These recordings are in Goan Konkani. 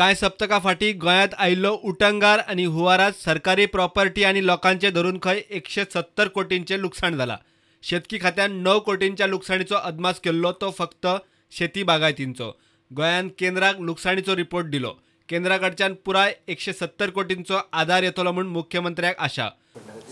कांय सप्तकां फाटीं गोंयांत आयिल्लो उटंगार आनी हुंवारांत सरकारी प्रॉपर्टी आनी लोकांचें धरून खंय 170 कोटींचें लुकसाण जालां. शेतकी खात्यान 9 कोटींच्या लुकसाणीचो अदमास केल्लो तो फक्त शेती बागायतींचो. गोंयान केंद्राक लुकसाणीचो रिपोर्ट दिलो. केंद्रा कडच्यान पुराय 170 कोटींचो आदार येतलो म्हूण मुख्यमंत्र्याक आशा.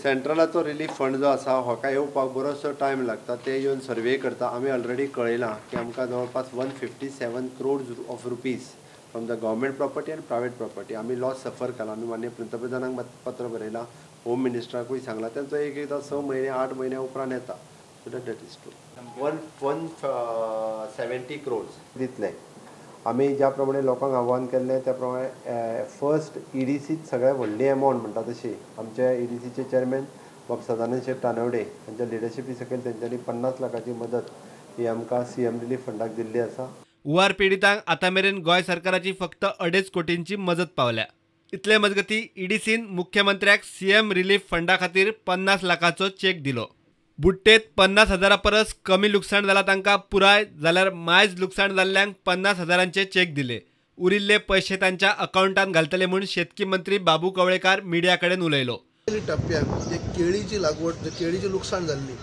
सेंट्रलाचो रिलीफ फंड जो आसा होका येवपाक बरोसो टायम लागता. ते येवन सर्वे करता. आमी ऑलरेडी कळयलां की आमकां जवळपास 157 crores of rupees from the government property आनी प्रायवेट प्रॉपर्टी आमी लॉस सफर केला. आमी माननीय पंतप्रधानांक पत्र बरयलां, होम मिनिस्टराकूय सांगलां. तेंचो एक एकदां 6 म्हयने 8 म्हयन्या उपरांत येता. So that is true. 170 crores दितले. आमी ज्या प्रमाणे लोकांक आव्हान केल्लें त्या प्रमाणे फर्स्ट ईडीसीत सगळ्यात व्हडली एमावंट म्हणटा तशी आमच्या ईडीसीचे चेअरमॅन बाब सदानंद शेट तानवडे हांच्या लिडरशिपी सकयल तेंच्यांनी 50 लाखाची मदत ही आमकां सीएम रिलीफ फंडाक दिल्ली आसा. हुंवार पिडितांक आतां मेरेन गोंय सरकाराची फक्त 2.5 कोटींची मजत पावल्या. इतले मजगती ईडीसीन मुख्यमंत्र्याक सीएम रिलीफ फंडा खातीर 50 लाखाचो चेक दिलो. बुट्टेत 50 हजारा परस कमी लुकसाण जाला तांकां पुराय, जाल्यार मायज लुकसाण जाल्ल्यांक 50 हजारांचे चेक दिले. उरिल्ले पयशे तांच्या अकाउंटांत घालतले म्हूण शेतकी मंत्री बाबू कवळेकार मिडिया कडेन उलयलो. टप्प्याक जे केळीची लागवड, जे केळीची लुकसाण जाल्ली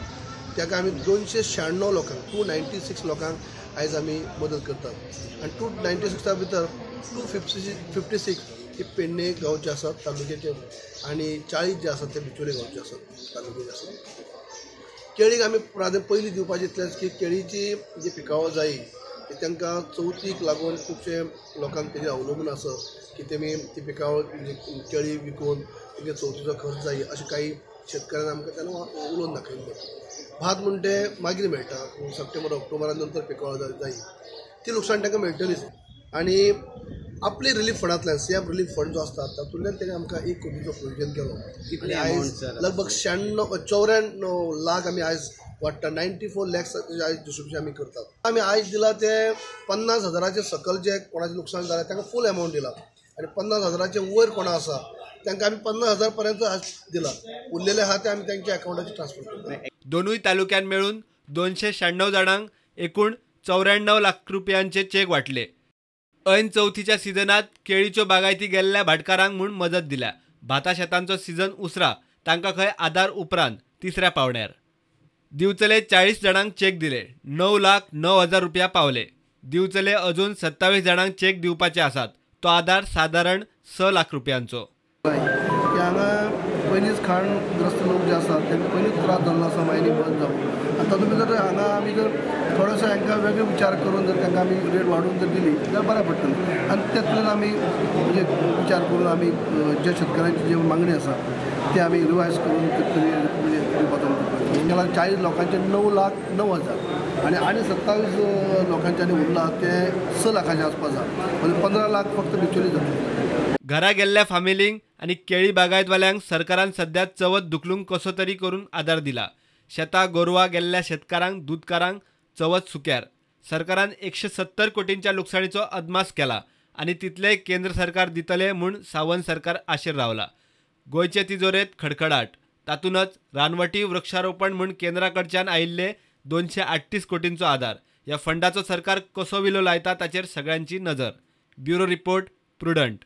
ताका आमी 296 लोकांक, 296 लोकांक आयज आमी मदत करतात. आनी 296 भितर 256 ही पेडणे गांवचे आसात तालुक्याचे आनी 40 जे आसात ते बिचोले गांवचे आसात तालुक्याचे आसात. केळीक आमी प्राधान्य पयलीं दिवपाचें इतलेंच की केळीची जी पिकावळ जायी तांकां चवथीक लागून खुबशे लोकांक तेजेर अवलंबून आसा की तेमी ती पिकावळ म्हणजे केळी विकून तेंगे चवथीचो खर्च जायी अशें काही शेतकऱ्यांनी आमकां तेन्ना उलोवन दाखयल्लें. भात म्हण तें मागीर मेळटा, सप्टेंबर ऑक्टोबरा नंतर पिकावळ जायी, ती लुकसाण तांकां मेळटलीच. आनी आपली रिलीफ फंडांतल्यान सीएम रिलीफ फंड जो आसता तातूंतल्यान तेणें आमकां 1 कोटीचो प्रोविजन केलो. आनी आयज लगभग 94 लाख आमी आयज वाडटा, 94 लॅक्स आयज डिस्ट्रिब्युशन आमी करतात. आमी आयज दिला ते 50 हजाराचे सकल जे कोणाचें लुकसाण जालें तांकां फूल एमावंट दिला आनी 50 हजाराचे वयर कोणा आसा तांकां आमी 50 हजार पर्यंत आज दिला. उरलेले आहा ते आमी तांच्या अकाउंटाचेर ट्रान्सफर करता. दोनूय तालुक्यान मेळून 296 जाणांक एकूण 94 लाख रुपयांचे चेक वांटले. ऐन चवथीच्या सिजनात केळीच्यो बागायती गेल्ल्या भाटकारांक म्हूण मजत दिल्या. भाता शेतांचो सिजन उसरा, तांकां खंय आदार उपरांत तिसऱ्या पावण्यार. दिवचले 40 जाणांक चेक दिले, 9,09,000 रुपया पावले. दिवचले अजून 27 जाणांक चेक दिवपाचे आसात. तो आदार सादारण 6 लाख रुपयांचो. हांगा पयलींच खाणग्रस्त लोक जे आसात तांकां पयलींच त्रास जाल्लो आसा मायनी बंद जावन. आनी तातूंत भितर हांगा आमी जर थोडोसो हांकां वेगळे विचार करून जर तांकां आमी रेट वाडोवन जर दिली जाल्यार बरें पडटलें. आनी तातूंतल्यान आमी म्हणजे विचार करून आमी जे शेतकऱ्यांची जी मागणी आसा ती आमी रिवायज करून म्हणजे दिवपाचो आमचो प्रयत्न. 40 लोकांचे 9,09,000 आनी आनी 27 लोकांचे आनी उरला ते 6 लाखाच्या आसपास आसा, म्हणजे 15 लाख फक्त बिचोली जातले. घरा गेल्ल्या फामिलींक आनी केळी बागायतवाल्यांक सरकारान सध्या चवथ धुकलूंक कसो तरी करून आदार दिला. शेतां गोरवां गेल्ल्या शेतकारांक, दुदकारांक चवथ सुक्यार. सरकारान 170 कोटींच्या लुकसाणीचो अदमास केला आनी तितले केंद्र सरकार दितले म्हूण सावंत सरकार आशेर रावला. गोंयचे तिजोरेंत खडखडाट, तातूंतच रानवटी वृक्षारोपण म्हूण केंद्रा कडच्यान आयिल्ले 238 कोटींचो आदार. ह्या फंडाचो सरकार कसो विलो लायता ताचेर सगळ्यांची नजर. Bureau report, Prudent.